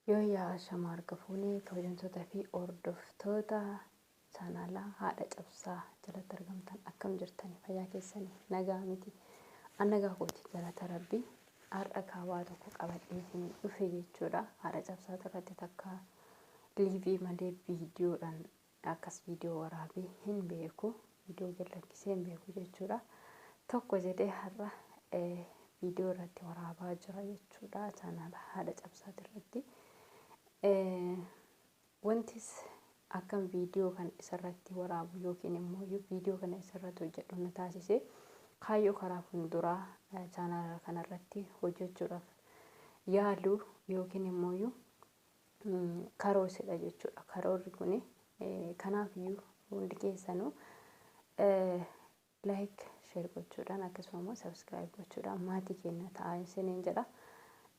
Yooyyaa ashama harka fuunee kabajamtootaa fi hordoftoota chaanaalaa haadha cabsaa jalatti argamtan akkam jirtani fayyaa keessanii nagaa miti an nagaa kooti galata rabbi har'a kaawaa tokko qabadhee isin dhufe jechuudha haadha cabsaa irratti takka liivii malee viidiyoodhaan akkas viidiyoo waraabee hin beeku viidiyoo gad lakkisee hin beeku jechuudha tokko jedhee har'a viidiyoo irratti waraabaa jira jechuudha chaanaala haadha cabsaati irratti wantis akkan viidiyoo kana isarratti waraabu yookiin immoo viidiyoo kana isarratti hojjedhu na taasise kaayyoo karaa fuulduraa chaanaala kanarratti hojjechuudhaaf yaalu yookiin immoo karoorsidha jechuudha. Karoorri kun kanaaf iyyuu hundi keessanuu like share gochuudhaan akkasuma immoo subscribe gochuudhaan maatii keenya ta'aa isiniin jedha.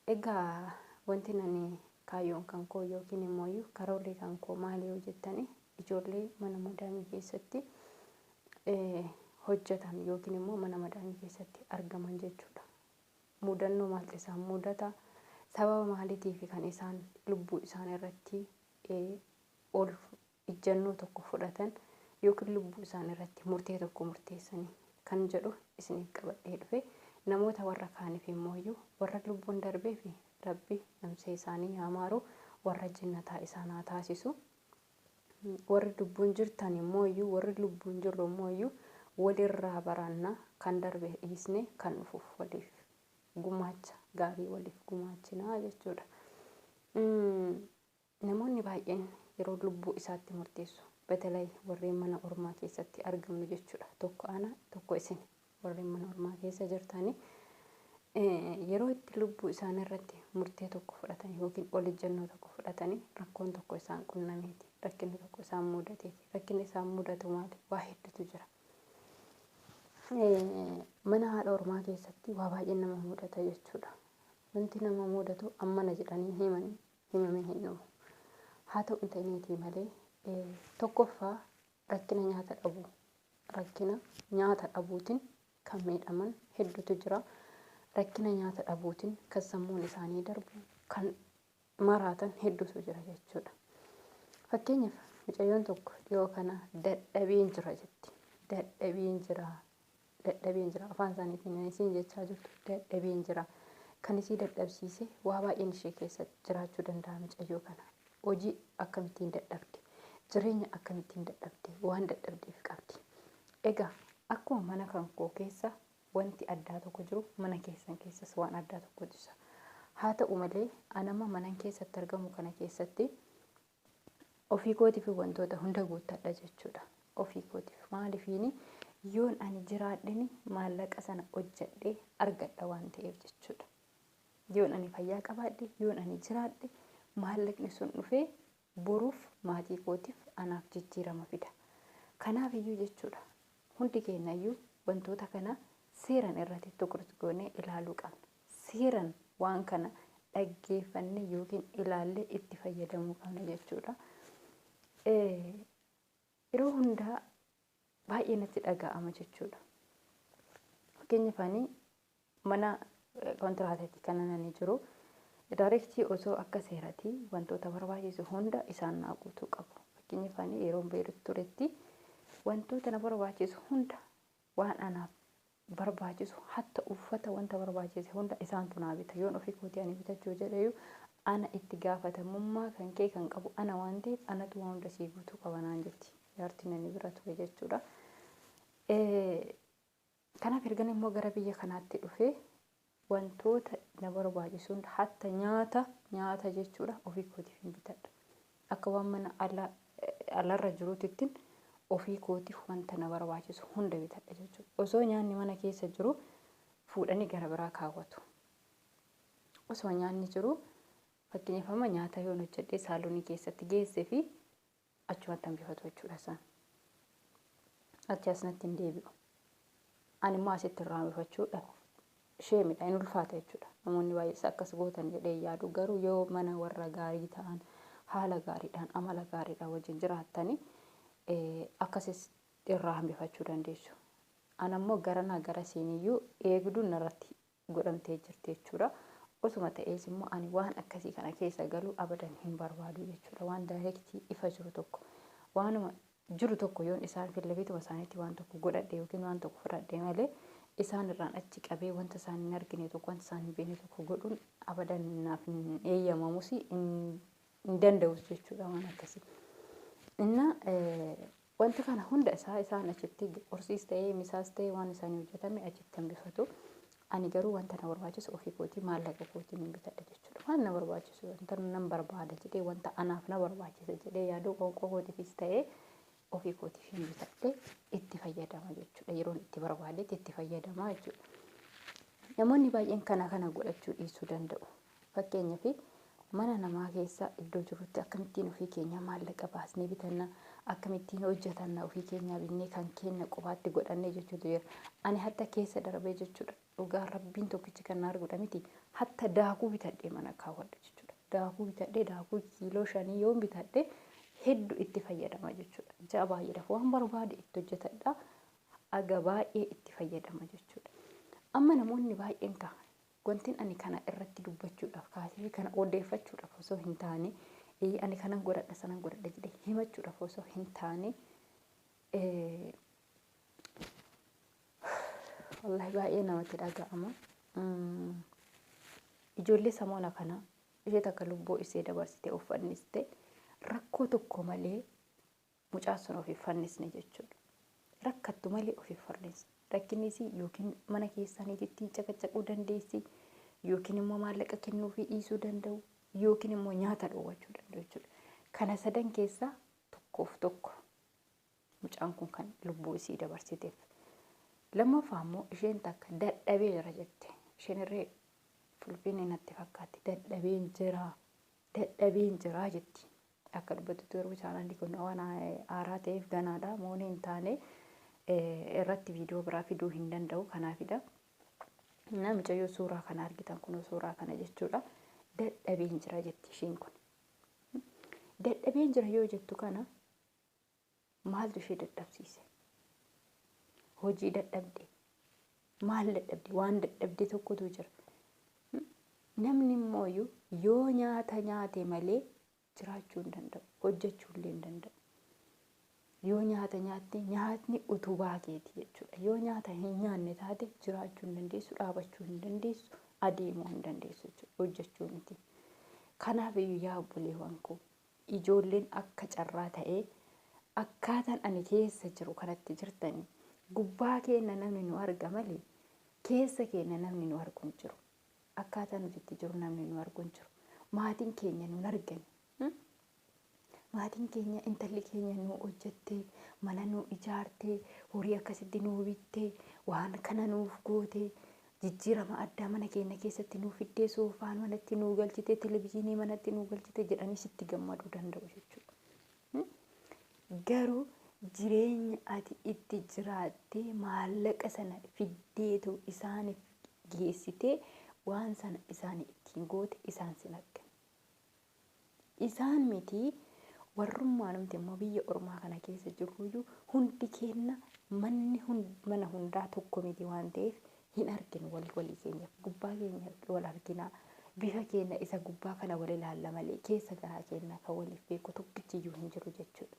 Egaa wanti nani kaayyoon kan koo yookiin immoo karoorri kan koo maali yoo jettani ijoollee mana madaamii keessatti hojjetan yookiin immoo mana madaamii keessatti argaman jechuudha. Mudannoo maaltu isaan mudata? Sababa maaliitiif kan isaan lubbuu isaan irratti ol ijjannoo tokko fudhatan yookiin lubbuu isaan irratti murtee tokko murteessanii kan jedhu isiniif qabadhee dhufe namoota warra kaaniif immoo warra lubbuun darbee fi rabbi namsee isaanii haa maaru warra jinnataa isaan haa taasisu. Warri lubbuun jirtan immoo warri lubbuun jirru immoo walirraa baranna kan darbe dhiisne kan dhufuuf waliif gumaacha gaarii waliif gumaachinaa jechuudha. Namoonni baay'een yeroo lubbuu isaatti murteessu betelay warreen mana ormaa keessatti argamnu jechuudha. Tokko ana tokko isin warreen mana ormaa keessa jirtanii yeroo itti lubbuu isaan irratti murtee tokko fudhatan yookiin ol ejjennoo tokko fudhatanii rakkoon tokko isaan qunnameeti rakkinni tokko isaan mudateeti rakkinni isaan mudatu maali waa hedduutu jira. Mana haadha ormaa keessatti waa baay'een nama mudata jechuudha. Wanti nama mudatu ammana jedhanii himanii himamee hin dhumu. Haa ta'u hin ta'iniitii malee tokkoffaa rakkina nyaata dhabuu rakkina nyaata dhabuutiin kan miidhaman hedduutu jira. Rakkina nyaata dhabuutiin kan sammuun isaanii darbu kan maraatan hedduutu jira jechuudha. Fakkeenyaaf mucayyoon tokko dhiyoo kana dadhabeen jira jetti. Dadhabeen jira. Dadhabeen jira. Afaan isaaniitiin isiin jechaa jirtu dadhabeen jira. Kan isii dadhabsiise waa baay'een ishee keessa jiraachuu danda'a mucayyoo kana. Hojii akkamittiin dadhabde? Jireenya akkamittiin dadhabde? Waan dadhabdeef qabdi. Egaa akkuma mana kan koo keessa wanti addaa tokko jiru mana keessan keessas waan addaa tokkotu jira. Haa ta'u malee anama mana keessatti argamu kana keessatti ofii kootiif wantoota hunda guuttadha jechuudha. Ofii kootiif maaliifiini yoon ani jiraadhini maallaqa sana hojjedhee argadha waan ta'eef jechuudha. Yoon ani fayyaa qabaadhe yoon ani jiraadhe maallaqni sun dhufee boruuf maatii kootiif anaaf jijjiirama fida. Kanaaf iyyuu jechuudha hundi keenya iyyuu wantoota kana seeran irratti tukurit goonee ilaaluu qabna. Seeran waan kana dhaggeeffannee yookiin ilaallee itti fayyadamuu qabna jechuudha. Yeroo hundaa baay'ee natti dhaga'ama jechuudha. Fakkeenyaaf ani mana kontiraatatti kan ani jiru daayirektii osoo akka seeratii wantoota barbaachisu hunda isaan naa guutuu qabu. Fakkeenyaaf ani yeroo Beerut turetti wantoota na barbaachisu hunda waan anaaf barbaachisu hatta uffata wanta barbaachise hunda isaantu naa bita. Yoon ofii kootii ani bitachuu jedheyyuu ana itti gaafatamummaa kan kee kan qabu ana waan ta'eef anatu waan hunda sii guutuu qaba naan jetti. Jaartiin ani bira ture jechuudha. Kanaaf ergan immoo gara biyya kanaatti dhufee wantoota na barbaachisu hunda hatta nyaata nyaata jechuudha ofii kootiif hin bitadha. Akka waan mana alarra jiruutittiin ofii kootiif wanta na barbaachisu hunda bitadha jechuudha. Osoo nyaanni mana keessa jiru fuudhanii gara biraa kaawwatu. Osoo nyaanni jiru fakkeenyaaf amma nyaata yoon hojjedhee saalonii keessatti geessee fi achumatti hambifatu jechuudha isaan. Achi asnatti hin deebi'u. Ani immoo asitti irraa hambifachuudhaaf sheemidha hin ulfaata jechuudha. Namoonni baay'ees akkas gootan jedhee yaadu garuu yoo mana warra gaarii ta'an haala gaariidhaan amala gaariidhaan wajjin jiraattanii akkasis irraa hambifachuu dandeessu. Ana immoo garanaa gara siiniyyuu eegduun narratti godhamtee jirti jechuudha. Osuma ta'ees immoo ani waan akkasii kana keessa galuu abadan hin barbaadu jechuudha. Waan daayirektii ifa jiru tokko, waanuma jiru tokko yoon isaan fillafituma isaaniitti waan tokko godhadhe yookiin waan tokko fudhadhe malee, isaan irraan achi qabee wanta isaan hin argine tokko, wanta isaan hin beekne tokko godhuun abadan naaf hin eeyyamamus, hin danda'us jechuudha waan akkasii. Inna wanta kana hunda isaa isaan achitti qorsiis ta'ee misaas ta'ee waan isaanii hojjetame achitti hambifatu. Ani garuu wanta na barbaachisu ofii kootii maallaqa kootiin hin bitadha jechuudha. Waan na barbaachisu, wanta nan barbaada jedhee, wanta anaaf na barbaachisa jedhee yaaduu qoonqoo kootiifis ta'ee ofii kootiif hin bitadhe, itti fayyadama jechuudha. Yeroon itti barbaadetti itti fayyadama jechuudha. Namoonni baay'een kana kana godhachuu dhiisuu danda'u. Fakkeenyaaf, mana namaa keessa iddoo jirutti akkamittiin ofii keenya maallaqa baasnee bitanna, akkamittiin hojjetanna, ofii keenyaa binnee kan keenya qofaatti godhannee jechuutu jira. Ani hatta keessa darbee jechuudha. Dhugaa Rabbiin tokkichi kan na arguudha miti. Hatta daakuu bitadhee mana kaawwadha jechuudha. Daakuu bitadhee, daakuu kiiloo 5 yoon bitadhee hedduu itti fayyadama jechuudha. Ja'a baay'eedhaaf waan barbaade itti hojjetadha. Aga baay'ee itti fayyadama jechuudha. Amma namoonni baay'een ka'a. Wanti ani kana irratti dubbachuudhaaf kaasee kana odeeffachuudhaaf osoo hin taane, ani kanan godhadha, sanan godhadha jedhee himachuudhaaf osoo hin taane, wallahi baay'ee namatti dhaga'ama. Ijoollee samoona kana ishee takka lubbuu ishee dabarsitee of fanniste, rakkoo tokko malee mucaa sun of fannisne jechuudha. Rakkattu malee of fannisne. Rakkinnis yookiin mana keessaniitti caqacaquu dandeessi, yookiin immoo maallaqa kennuufii dhiisuu danda'u, yookiin immoo nyaata dhoowwachuu danda'u jechuudha. Kana sadan keessaa tokkoof tokko mucaan kun kan lubbuu isii dabarsiteef. Lammaffaa immoo isheen takka dadhabee jira jette. Isheen irree Fulfiinni natti fakkaatti, dadhabeen jira, dadhabeen jira jetti. Akka dubbattutti garuu chaanaalli kun waan haaraa ta'eef ganaadha. Moonii hin taane irratti viidiyoo biraa fiduu hin danda'u, kanaafidha. Mucayyoo suuraa kana argitan kun suuraa kana jechuudha. Dadhabeen jira jetti isheen kun. Dadhabeen jira yoo jettu kana maaltu ishee dadhabsiise? Hojii dadhabde? Maal dadhabde? Waan dadhabde tokkotu jira. Namni immoo yoo nyaata nyaate malee jiraachuu hin danda'u. Hojjechuu illee hin danda'u. Yoo nyaata nyaatte, nyaatni utubaa keeti jechuudha. Yoo nyaata hin nyaanne taate jiraachuu hin dandeessu, dhaabachuu hin dandeessu, adeemuu hin dandeessu jechuudha. Hojjechuu miti. Kanaaf iyyuu yaa obboleewwan koo, ijoolleen akka carraa ta'ee akkaataan ani keessa jiru kanatti jirtanii, gubbaa keenya namni nu arga malee keessa keenya namni nu argu hin jiru. Akkaataa nuti itti jiru namni nu argu hin jiru. Maatiin keenya nu argan. Maatiin keenya intalli keenya nu hojjettee, mana nu ijaartee, horii akkasitti nu bittee, waan kana nuuf gootee, jijjiirama addaa mana keenya keessatti nu fiddee, soofaan manatti nu galchitee, televizyiinii manatti nu galchitee jedhanii sitti gammaduu danda'u jechuudha. Garuu jireenya ati itti jiraattee maallaqa sana fiddeetu isaaniif geessitee, waan sana isaanii ittiin goote isaan sin argan. Isaan miti, warrummaa nuti immoo biyya ormaa kana keessa jirruyyuu hundi keenya manni mana hundaa tokko miti waan ta'eef hin arginu walii walii keenyaaf. Gubbaa keenya wal arginaa, bifa keenya isa gubbaa kana wal ilaalla malee keessa garaa keenya kan waliif beeku tokkichiyyuu hin jiru jechuudha.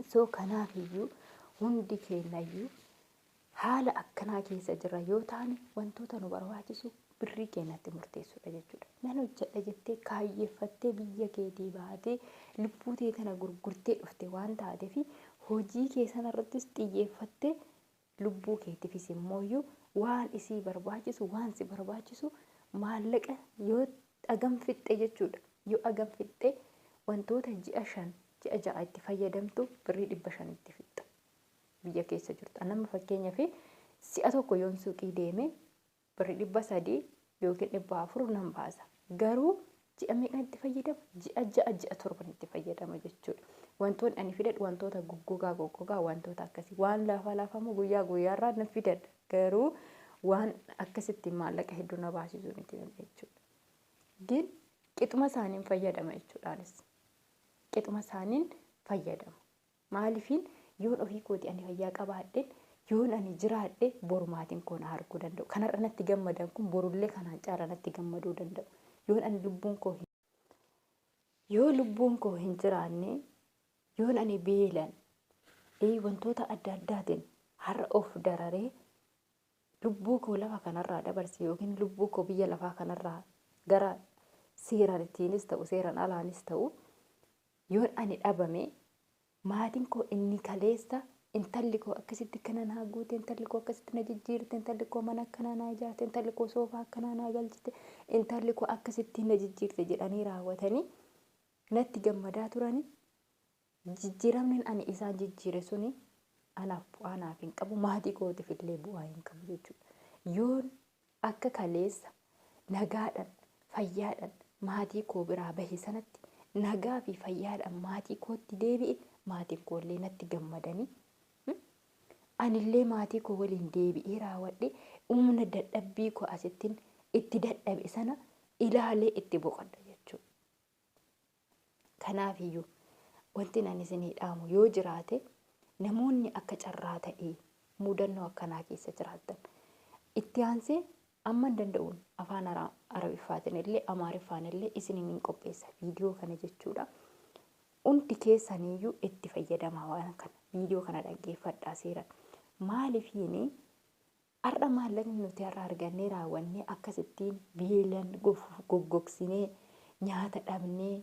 So kanaafiyyuu hundi keenyayyuu haala akkanaa keessa jira yoo taane, wantoota nu barbaachisu birrii keenyatti murteessuudha jechuudha. Nan hojjedha jettee kaayyeeffattee biyya keetii baatee lubbuu tee tana gurgurtee dhufte waan taateef, hojii kee sanarrattis xiyyeeffattee, lubbuu keetiifis immooyyuu waan isii barbaachisu, waan si barbaachisu maallaqa yoo agam fixxe jechuudha. Yoo agam fixxe, wantoota ji'a 5, ji'a 6 itti fayyadamtu birrii 500tti fixxa. Biyya keessa jirtu. Nama fakkeenyaaf si'a tokko yoon suuqii deeme birrii 300 yookiin 400 nan baasa. Garuu ji'a meeqan itti fayyadama? Ji'a 6, ji'a 7 itti fayyadama jechuudha. Wantoonni ani fidadhu wantoota goggogaa goggogaa, wantoota akkasii, waan laafaa laafaa immoo guyyaa guyyaarraa nan fidadha. Garuu waan akkasitti maallaqa hedduu na baasisu miti jechuudha. Gin qixuma isaaniin fayyadama jechuudhaanis. Qixuma isaaniin fayyadama. Maaliifiin yoon ofii kooti ani fayyaa qabaadheen Yoon ani jiraadhe boru maatiin koo na arguu danda'u. Kanarra natti gammadan kun borullee kanaan caala natti gammaduu danda'u. Yoon ani lubbuun koo yoo lubbuun koo hin jiraanne yoon ani beelan wantoota adda addaatiin har'a of dararee lubbuu koo lafa kanarraa dabarse yookiin lubbuu koo biyya lafaa kanarraa gara seeraan ittiinis ta'u seeraan alaanis ta'u yoon ani dhabame maatiin koo inni kaleessa intalli koo akkasitti kana naa guute, intalli koo akkasitti na jijjiirte, intalli koo mana akkanaa naa ijaarte, intalli koo soofaa akkanaa naa galchite, intalli koo akkasitti na jijjiirte jedhanii raawwatanii natti gammadaa turanii jijjiiramni ani isaan jijjiire suni anaaf bu'aa naaf hin qabu, maatii kootiif illee bu'aa hin qabu jechuudha. Yoon akka kaleessa nagaadhaan fayyaadhaan maatii koo biraa bahe sanatti nagaa fi fayyaadhaan maatii kootti deebi'e maatiin koo illee natti gammadanii anillee maatii koo waliin deebi'ee raawwadhe humna dadhabbii koo asittiin itti dadhabe sana ilaalee itti boqodha jechuudha. Kanaafiyyuu wanti ani isinii dhaamu yoo jiraate namoonni akka carraa ta'ee mudannoo akkanaa keessa jiraattan itti aansee amma hin danda'uun afaan Arabiffaatiin illee Amaariffaan illee isiniin hin qopheessa viidiyoo kana jechuudha. Hundi keessaniiyyuu itti fayyadamaa waan kana viidiyoo kana dhaggeeffadhaa seeran. Maaliifiini har'a maallaqni nuti har'a argannee raawwannee akkasittiin beelan goggogsinee nyaata dhabnee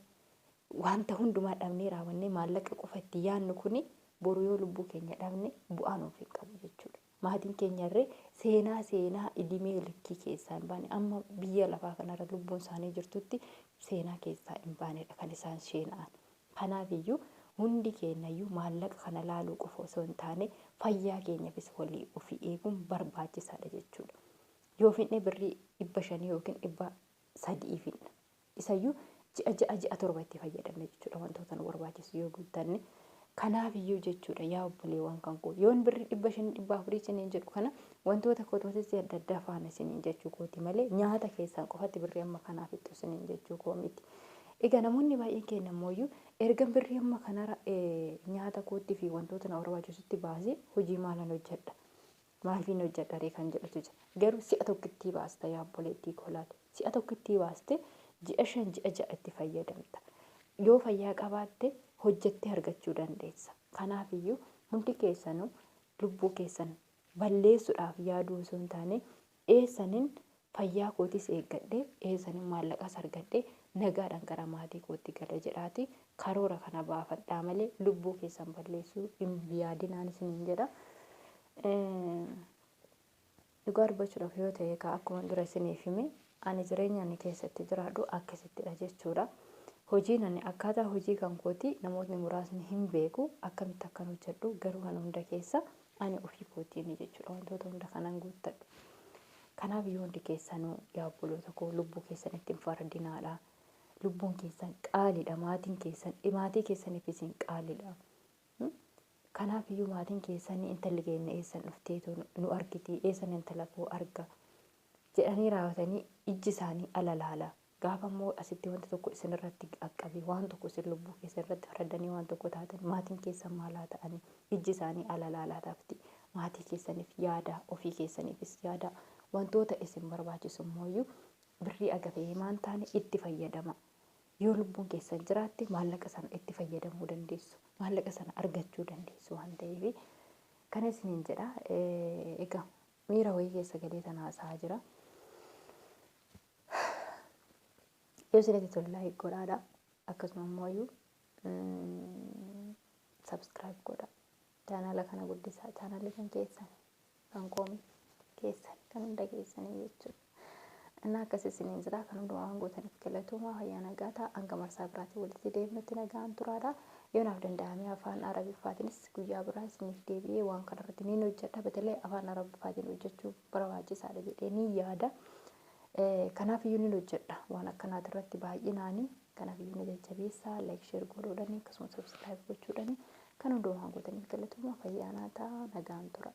wanta hundumaa dhabnee raawwannee maallaqa qofa itti yaadnu kuni boru yoo lubbuu keenya dhabne bu'aa nuuf hin qabu jechuudha. Maatiin keenyarree seenaa seenaa idimee likkii keessaa hin baane amma biyya lafaa kanarra lubbuun isaanii jirtutti seenaa keessaa hin baanedha kan isaan sheena'an. Kanaafiyyuu hundi keenyayyuu maallaqa kana laaluu qofa osoo hin taane fayyaa keenyaafis walii ofii eeguun barbaachisaadha jechuudha. Yoo finne birrii 500 yookiin 300 finna. Isayyuu ji'a ji'a ji'a torba itti fayyadamne jechuudha wantoota nu barbaachisu yoo guuttanne. Kanaafiyyuu jechuudha yaa obboleewwan kan koo yoon birrii 500 400 isiniin jedhu kana wantoota kosmeetiksii adda addaa faana isiniin jechuu kooti malee nyaata keessaan qofatti birrii amma kanaa fixxu isiniin jechuu koo miti. Egaa namoonni baay'een keenya immoo erga birrii amma kanarra nyaata kootti fi wantoota na barbaachisutti baasee hojii maalan hojjedha? Maaliin hojjedha ree kan jedhutu jira. Garuu si'a tokkittii baasta yaa obboleettii koo laali. Si'a tokkittii baaste ji'a 5 ji'a 6 itti fayyadamta. Yoo fayyaa qabaatte hojjettee argachuu dandeessa. Kanaafiyyuu hundi keessanuu lubbuu keessan balleessuudhaaf yaaduu osoo hin taane eessanin fayyaa kootis eeggadhee eessanin maallaqas argadhee nagaadhaan gara maatii kootti gala jedhaati karoora kana baafadhaa malee lubbuu keessan balleessuu hin yaadinaan isiniin jedha. Dhugaa dubbachuudhaaf yoo ta'e egaa akkuma dura isiniif hime ani jireenya ani keessatti jiraadhu akkasittidha jechuudha. Hojiin ani akkaataa hojii kan kooti namootni muraasni hin beeku akkamitti akkan hojjedhu garuu kan hunda keessa ani ofii kootiini jechuudha wantoota hunda kanan guuttadhu. Kanaaf yoo hundi keessanuu yaa obboloota koo lubbuu keessan ittiin faradinaadha. Lubbuun keessan qaaliidha maatiin keessan maatii keessaniif isin qaaliidha. Kanaaf iyyuu maatiin keessan intalli keenya eessan dhufteetu nu argiti eessan intala koo arga jedhanii raawwatanii ijji isaanii ala laala. Gaafa immoo asitti wanta tokko isin irratti qaqqabe waan tokko isin lubbuu keessan irratti faradanii waan tokko taatan maatiin keessan maal haa ta'anii ijji isaanii ala laalaa taafti. Maatii keessaniif yaada ofii keessaniifis yaada wantoota isin barbaachisu immoo birrii agafee himaan taane itti fayyadama. Yoo lubbuun keessan jiraatte maallaqa sana itti fayyadamuu dandeessu. Maallaqa sana argachuu dandeessu waan ta'eef kana isiniin jedha. Egaa miira wayii keessa galee tana haasa'aa jira. Yoo isinitti tole like godhaadha. Akkasuma immoo subscribe godha. Chaanaala kana guddisaa. Chaanaalli kan keessan kan koomi keessan kan hunda keessanii jechuudha. Innaa akkas isiniin jira kan hundumaa waan gootaniif galatoomaa fayyaa nagaa ta'a hanga marsaa biraatiin walitti deebinutti nagaan turaadha. Yoo naaf danda'ame afaan Arabiffaatiinis guyyaa biraa isiniif deebi'ee waan kanarratti niin hojjedha. Batalee afaan Arabiffaatiin hojjechuu barbaachisaadha jedhee niin yaada. Kanaaf iyyuu niin hojjedha waan akkanaati irratti baay'inaani. Kanaaf iyyuu na jajjabeessaa like share godhuudhaani akkasumas subscribe gochuudhaani kan hundumaa waan gootaniif galatoomaa fayyaa naa ta'a nagaan tura.